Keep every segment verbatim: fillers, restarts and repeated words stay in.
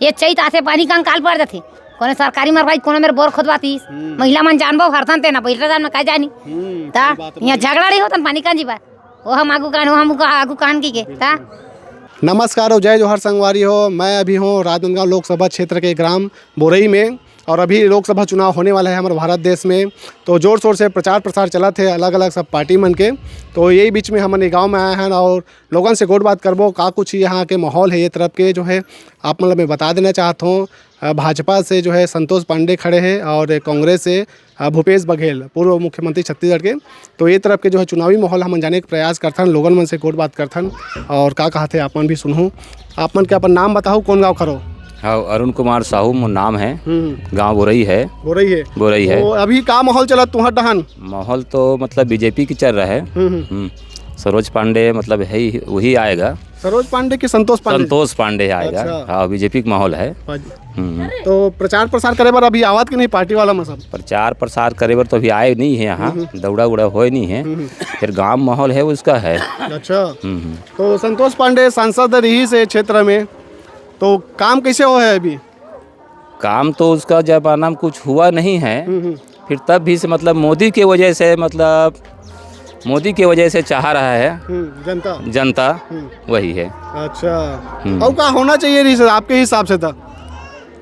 ये चैत आथे, पानी कंकाल पड़ जाथे। कोनो सरकारी मरवाई, कोनो मेर बोर खोदवातीस। हम्म। महिला मन जानबो हरतन ते ना, बइठा जान में का जानी। हम्म, ता, सही बात है। यहाँ झगड़ा नहीं होतन पानी कांजी बा। ओ हम आगू कान, ओ हम आगू कान की के, ता? नमस्कार और जय जोहार संगवारी हो। मैं अभी हूँ राजनांदगांव लोकसभा क्षेत्र के ग्राम बोरई में और अभी लोकसभा चुनाव होने वाला है हमारे भारत देश में। तो जोर शोर से प्रचार प्रसार चलत हे अलग अलग सब पार्टी मन के। तो यही बीच में हमन ये गाँव में आए हैं और लोगन से गोठ बात करबो, का कुछ यहाँ के माहौल है ये तरफ के जो है आप मतलब मैं बता देना चाहत हूँ। अ, भाजपा से जो है संतोष पांडे खड़े हैं और कांग्रेस से, अ, भूपेश बघेल, पूर्व मुख्यमंत्री छत्तीसगढ़ के। तो ये तरफ के जो है चुनावी माहौल हमन जाने के प्रयास करथन, लोगन मन से गोठ बात करथन और का कहत हे आप मन भी सुनहू। आप मन के अपन नाम बताहू, कौन गाँव खरो? हाँ, अरुण कुमार साहू मोर नाम है। हम्म। गाँव बोरई है। बोरई है। बोरई है। तो अभी का माहौल चलत तुहर डहान? माहौल तो मतलब बीजेपी की चल रहा है। हम्म, हम्म। हम्म। सरोज पांडे मतलब है ही, वही आएगा। सरोज पांडे कि संतोष पांडे? संतोष पांडे आएगा। अच्छा। हाँ, बीजेपी का माहौल है। हाँ जी। हम्म। तो प्रचार प्रसार करे बर अभी आवत कि नहीं पार्टी वाला में सब? प्रचार प्रसार करे बर तो अभी आए नहीं है यहाँ, हम्म। दौड़ा उड़ा होए नहीं है। हम्म। फिर गांव माहौल है उसका है। अच्छा। हम्म। तो संतोष पांडे सांसद रहिस हे क्षेत्र में, तो काम कैसे हो है अभी? काम तो उसका जमाना में कुछ हुआ नहीं है, हम्म, हम्म। फिर तब भी से मतलब मोदी के वजह से, मतलब मोदी के वजह से चाह रहा है हम्म, जनता। जनता, हम्म। वही है। अच्छा। हम्म। और का होना चाहिए रहिस आपके हिसाब से था?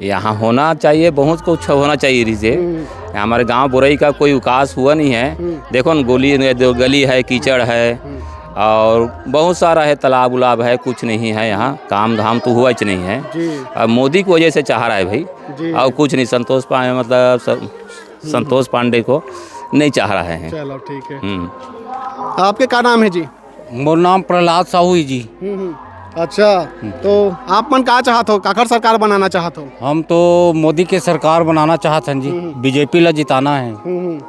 यहाँ होना चाहिए, बहुत कुछ होना चाहिए रहिस हे। हम्म। यहाँ हमारे गांव बोरई का कोई विकास हुआ नहीं है। हम्म। देखो ना, गोली, गली है, कीचड़ है, हम्म। और बहुत सारा है, तालाब उलाब है, कुछ नहीं है यहाँ, काम धाम तो हुआ ही नहीं है। जी। अब मोदी की वजह से चाह रहा है भाई, जी। और कुछ नहीं। संतोष पांडे मतलब स-, हम्म। संतोष पांडे को नहीं चाह रहा है। चलो, ठीक है। हम्म। आपके का नाम है जी? मोर नाम प्रहलाद साहू है जी। हम्म, हम्म। अच्छा, हम्म। तो आप मन का चाहत हो, काकर सरकार बनाना चाहत हो? हम तो मोदी के सरकार बनाना चाहत हन जी, हम्म। बीजेपी ला जिताना है। हम्म, हम्म।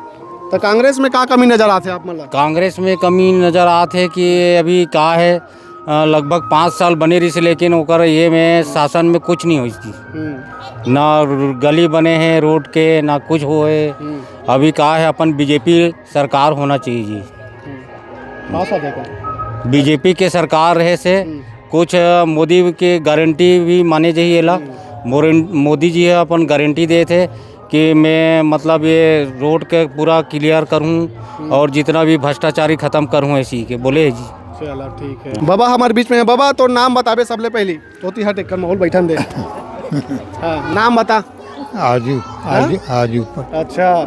तो कांग्रेस में का कमी नजर आथे आप मन ला? कांग्रेस में कमी नजर आथे कि अभी का है, अ, लगभग पाँच साल बने रहिस, लेकिन ओकर ये में शासन में कुछ नहीं होइस जी। हम्म। ना र-, गली बने हैं रोड के, ना कुछ होए। हम्म। अभी का है, अपन बीजेपी सरकार होना चाहिए जी। हम्म। का साथ है का? बीजेपी के सरकार रहे से हम्म। कुछ, अ, मोदी के गारंटी भी माने जाही एला। हम्म। मोरन-, मोदी जी ह अपन गारंटी देत हे कि मैं मतलब ये रोड के पूरा क्लियर करूँ हम्म। और जितना भी भ्रष्टाचारी खत्म करूँ, ऐसी के बोले है जी। चलो ठीक है। बाबा हमारे बीच में है। बाबा, तोर नाम बताबे सबले पहली। तोती हट, एक माहौल बैठन दे। हाँ, नाम बता। आजू, हाँ? आजू, आजू पर। अच्छा,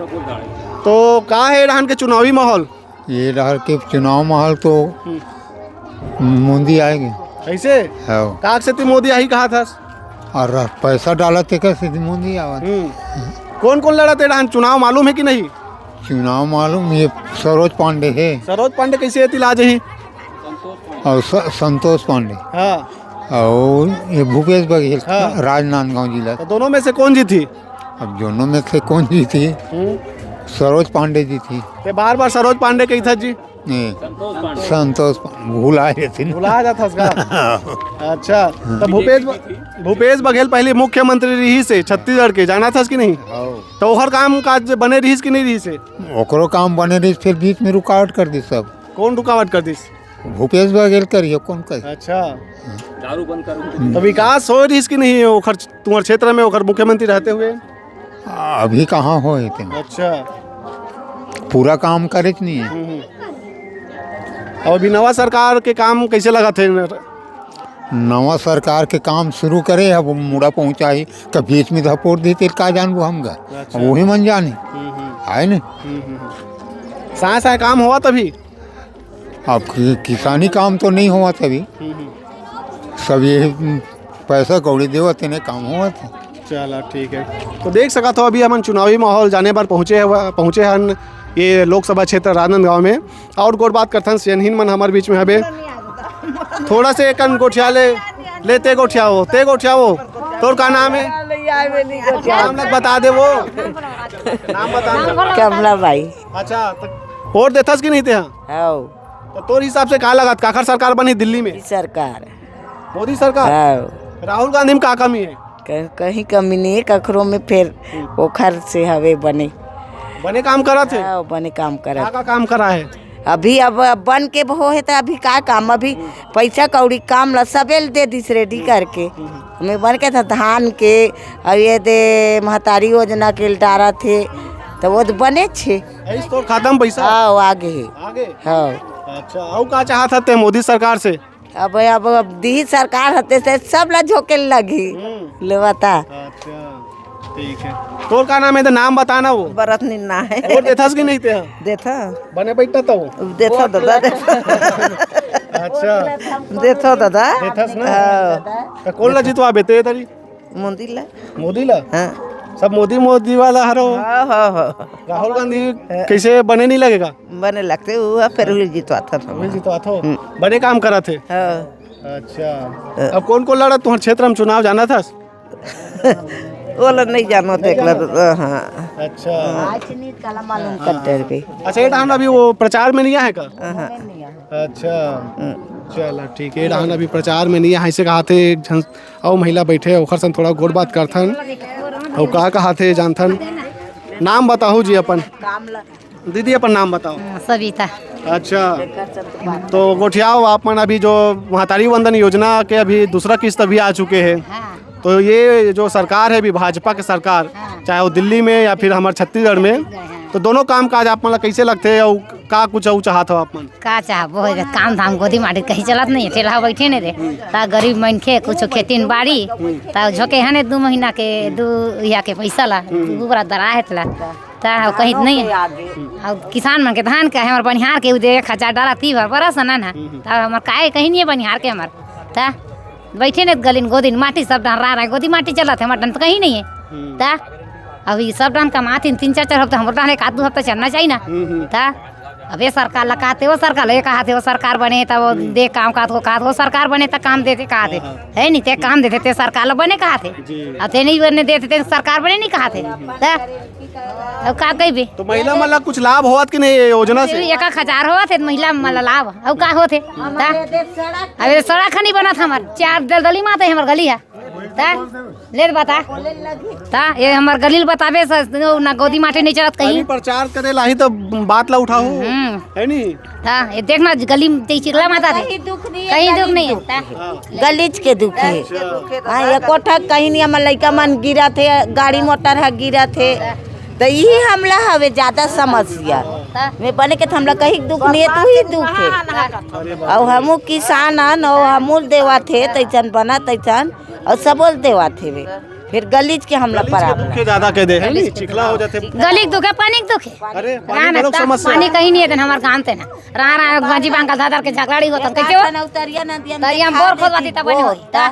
तो का है रहन के चुनावी माहौल? ये रहर के चुनाव माहौल तो हम्म। मोदी आएंगे। ऐसे? हाँ। काक से तू मोदी आही कहा था? और रह-, पैसा डाला तेकर से मोदी आवा। हम्म। कौन कौन लड़ा तेरा चुनाव मालूम है कि नहीं? चुनाव मालूम, ये सरोज पांडे है। सरोज पांडे कैसे है तिला जही? और स-, संतोष पांडे। हाँ। और ये भूपेश बघेल, हाँ। राजनांदगांव जिला। तो दोनों में से कौन जीती? अब दोनों में से कौन जीती? हम्म। सरोज पांडे जीती। ते बार बार सरोज पांडे कही था जी। नहीं, संतोष पांडे। भुला जाते ना। भुला जाता उसका। अच्छा, तो भूपेश ब-, भूपेश बघेल पहले मुख्यमंत्री रहिस हे छत्तीसगढ़ के, जाना था कि नहीं? हाँ। तो ओकर काम काज बने रहिस कि नहीं रहिस हे? ओकरो काम बने रहिस, फिर बीच में रुकावट कर दी सब। कौन रुकावट कर दिस? भूपेश बघेल करिए, कौन कहे? अच्छा। दारू बंद करो। तो विकास हो रहिस कि नहीं ओखर, तुम्हारे क्षेत्र में ओखर मुख्यमंत्री रहते हुए? अभी कहाँ हो इतने? अच्छा। पूरा काम करे नहीं है। हम्म, हम्म। और अभी नवा सरकार के काम कैसे लगा थे? नवा सरकार के काम शुरू करे, अब मुड़ा पहुँचाई, कब बीच में धपोर देते, का जानबो हम गा। अच्छा। अब वही मन जानी। हम्म, हम्म। है न? हम्म, हम्म, हम्म। साय साय काम हुआ तभी? अब कि-, किसानी काम तो नहीं हुआ तभी। हम्म, हम्म। सब ये पैसा कौड़ी देवत तेने काम हुआ था। चला ठीक है, तो देख सकत हो अभी हमन चुनावी माहौल जाने बर पहुँचे हवा-, पहुँचे हन ये लोकसभा क्षेत्र राजनांदगांव में। और गोठ बात करथन, सेनहीन मन हमारे बीच में हबे। थोड़ा से एकन गोठिया ले, ले ते गोठियाओ, ते गोठियाओ। तोर का नाम है? नाम लग बता दे वो। नाम बता। कमला बाई। अच्छा, तो वोट देथस कि नहीं ते? हाँ। तो तोर हिसाब से का लगत, काखर सरकार बनी दिल्ली में? मोदी सरकार। मोदी सरकार? हाँ। राहुल गांधी में का कमी है? कहीं कमी नहीं है कखरो में, फिर ओखर से हवे बने। बने काम करत हे? हाँ, बने काम करत। का, का काम करा है? अभी अब, अब बन के हो हे त अभी का काम, अभी पैसा कौड़ी काम ला सबे ल दे दिस रेडी करके। हमें बन के था धान के, और ये दे महतारी योजना के डारा थे, तो वो तो बने छे। आइस तोर खाता में पैसा? हाँ, आगे है। आगे? हाँ। अच्छा, अउ का चाहत हते मोदी सरकार से? अब, अब, अब दिही सरकार हते से सब ला झोंके लगी। ले बता। अच्छा, ठीक है। तोर का नाम है तो नाम बता ना वो। बरत निन्ना है। वोट देथस कि नहीं ते? देथा। बने बैठा तो। देथा दादा, देथा। अच्छा, देथा दादा। देथस ना? हाँ। तो कौन ला जितवा बेते तरी? मोदी ला। मोदी ला? हाँ। सब मोदी मोदी वाला हरो। हाँ, हाँ, हाँ। राहुल गांधी कैसे बने नहीं लगेगा? बने लगते हुआ फिर हुई जितवा था हम। वही जितवा थो। बने काम करा थे। हाँ। अच्छा, अब कौन कौन लड़ा तुम्हारे क्षेत्र में चुनाव जाना था? वो ला नहीं जानो देख ला तो, हाँ। अच्छा। आज नहीं कला मालूम करते रहे। अच्छा, ये टाइम अभी वो प्रचार में नहीं आए का? हाँ। अच्छा, चला ठीक है। ये टाइम अभी प्रचार में नहीं आए, ऐसे कहा थे एक झन अउ महिला बैठे, ओखर संग थोड़ा गोठ बात करथन। अउ का कहा थे जानथन। नाम बताओ जी अपन। दीदी अपन नाम बताओ। सविता। अच्छा, तो गोठियाओ आप मन अभी जो महतारी वंदन योजना के अभी दूसरा किस्त अभी आ चुके हैं, हाँ। तो ये जो सरकार है अभी भाजपा की सरकार, चाहे वो दिल्ली में या फिर हमारे छत्तीसगढ़ में, तो दोनों काम काज आप मन ला कैसे लगते हैं और का कुछ अउ चाहत हो आप मन? का चाहबो, काम धाम गोदी माटी कहीं चलत नहीं, ठेला बैठे नहीं रे। ता गरीब मनखे कुछ खेती में बाड़ी, ता झोंके हने दू महीना के, दू या के पैसा ला, ऊपरा दरा है तला। ता कहीं नहीं। और किसान मन के धान का है, हमार बनिहार के उ दे एक हजार डाला ती भर बरस ना ना। ता हमार काहे कहीं नहीं है बनिहार के हमार। ता बैठे ने गलिन गोदिन माटी सब डाल रहा है, गोदी माटी चलत है, हमार डन तो कहीं नहीं है। ता अभी सब डान कमात ही तीन चार चार हफ्ता, हमर डान एक आध दू हफ्ता चलना चाहिए ना। ता अब ये सरकार ला कहते, वो सरकार ला, ये कहते, वो सरकार बने तब वो दे काम, कहत वो कहत वो सरकार बने तब काम देते कहते, है नहीं ते काम देते ते सरकार ला बने कहते। अब ते नहीं बने देते ते सरकार बने नहीं कहते। ता अब का कहबे? तो महिला मन ला कुछ लाभ होवत कि नहीं ये योजना से? एक एक हजार होवत है महिला मन ला लाभ, अब का होत है? ता अब ये सड़क नहीं बनत हमार, चार दलदली मात है हमार गली है। ता ले बता। ता ये हमार गली ल बताबे स-, ना गोदी माटी नहीं चलत अभी कहीं। प्रचार करे लाही तो बात ला उठाओ, हम्म। है नी? ता ये देखना गली में ते चिखला माता थे, कहीं दुख नहीं है। ता गलीच के दुख है। हाँ, ये कोठा कहीं नहीं, हमर लइका मन गिरा थे, गाड़ी मोटर है गिरा थे, तो यही हमला हवे ज्यादा समस्या। मैं बने के तो हमला कहीं दुख नहीं है, तू ही दुख है। और हमू किसान हन, और हमू देवा थे, तैसन बना तैसन, और सबोल देवा थे वे। फिर गलीच के हमला पराब दुखे ज्यादा कह दे है नी, चिखला हो जाते। गली के दुख है, पानी के दुख है। अरे ना पानी ना, बड़ो ता समस्या। पानी कहीं नहीं है हमार गांव ते ना। रहा रहा गंजी बांगल दादर के झगड़ाड़ी होता कैसे हो? तरिया हम बोर खोदवाती तब बनी होई। ता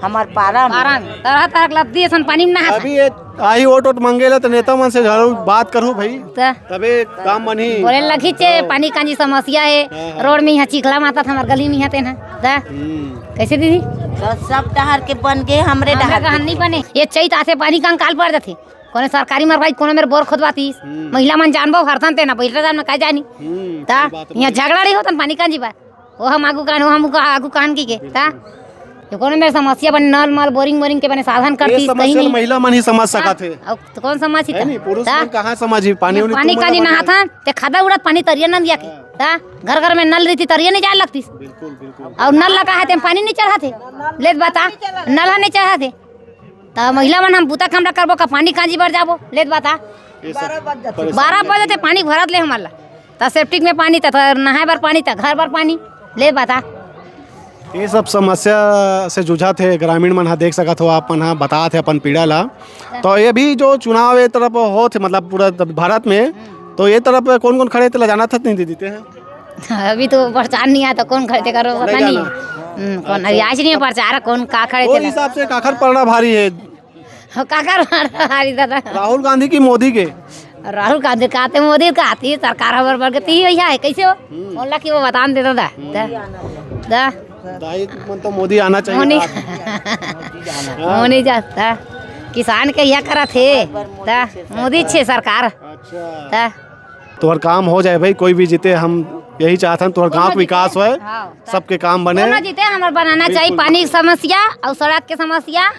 हमार पारा में। पारा में तरह तरह के लद्दी असन पानी में नहा। अभी ये आही वोट वोट मांगे ला तो नेता मन से जरूर बात करू भाई, ता तबे काम बनही। बोले लगी चे पानी कांजी समस्या है। रोड में यहाँ चिखला माता था हमार गली में यहाँ ते ना। ता हम्म। कैसे दीदी? तो सब डहर के बन गए, हमरे हमरा डहर कहा नहीं बने, ये चैत आसे पानी कंकाल पड़ जाते। कोने सरकारी मरवाई, कोने मेरे बोर खोदवाती। महिला मन जानबो हरतन ते ना बैठा जान में का जानी। हम्म, ता सही बात है। यहाँ झगड़ाड़ी होतन पानी कांजी बा। वो हम आगू कान, वो हम का-, आगू कान की के। ता ये कोनो मेरे समस्या बने, नल मल बोरिंग बोरिंग के बने साधन ये करती समस्या कहीं ल नहीं। महिला मन ही समझ सकत है। अब तो कौन समझ है नी, पुरुष ता मन कहाँ समझी? पानी उनी पानी तुम कांजी मन नहाथन ते खादा उड़त पानी तरिया नंदिया के। ता घर घर में नल रहती तरिया नहीं जाए लगती। बिल्कुल बिल्कुल। और नल लगा है ते पानी नहीं चढ़ाते। लेत बता, नल नहीं चढ़ाते। त महिला मन हम बुता कमरा करबो का पानी कांजी बर जाबो, लेत बता। ये सब बारह बजे ते पानी भरत ले हमार ला। त सेप्टिक में पानी, त नहाए बर पानी, त घर बर पानी, लेत बता। ये सब समस्या से जूझत हे ग्रामीण मन ह, देख सकत हो आप मन ह, बतात हे अपन पीड़ा ला। तो ये भी जो चुनाव ये तरफ होत हे, मतलब पूरा भारत में, तो ये तरफ कौन कौन खड़े हे तेला जानत हस नहीं दीदी ते ह? अभी तो प्रचार नहीं आया तो कौन खरीदे करो पता नहीं नहीं। जाना। हम्म, कौन अभी आज नहीं है प्रचार, कौन का खरीदे कोई ला। हिसाब से काखर पड़ना भारी है, काकर मारता भारी दादा। राहुल गांधी की मोदी के? राहुल गांधी का आते, मोदी का आती, सरकार हमारे प्रगति ही है, कैसे हो? कौन ला कि वो बता दे दादा। दा, दा, दाई मन तो मोदी आना चाहिए मोनी, था। मोनी जाता। किसान के यह करा थे, दा, मोदी छे सरकार। अच्छा, दा, तुम्हार काम हो जाए भाई, कोई भी जीते, हम यही चाहत हन तुम्हार गांव के विकास होए, हाँ। सबके काम बने। कोनो जीते हमार बनाना चाहिए, पानी की समस्या और सड़क की समस्या।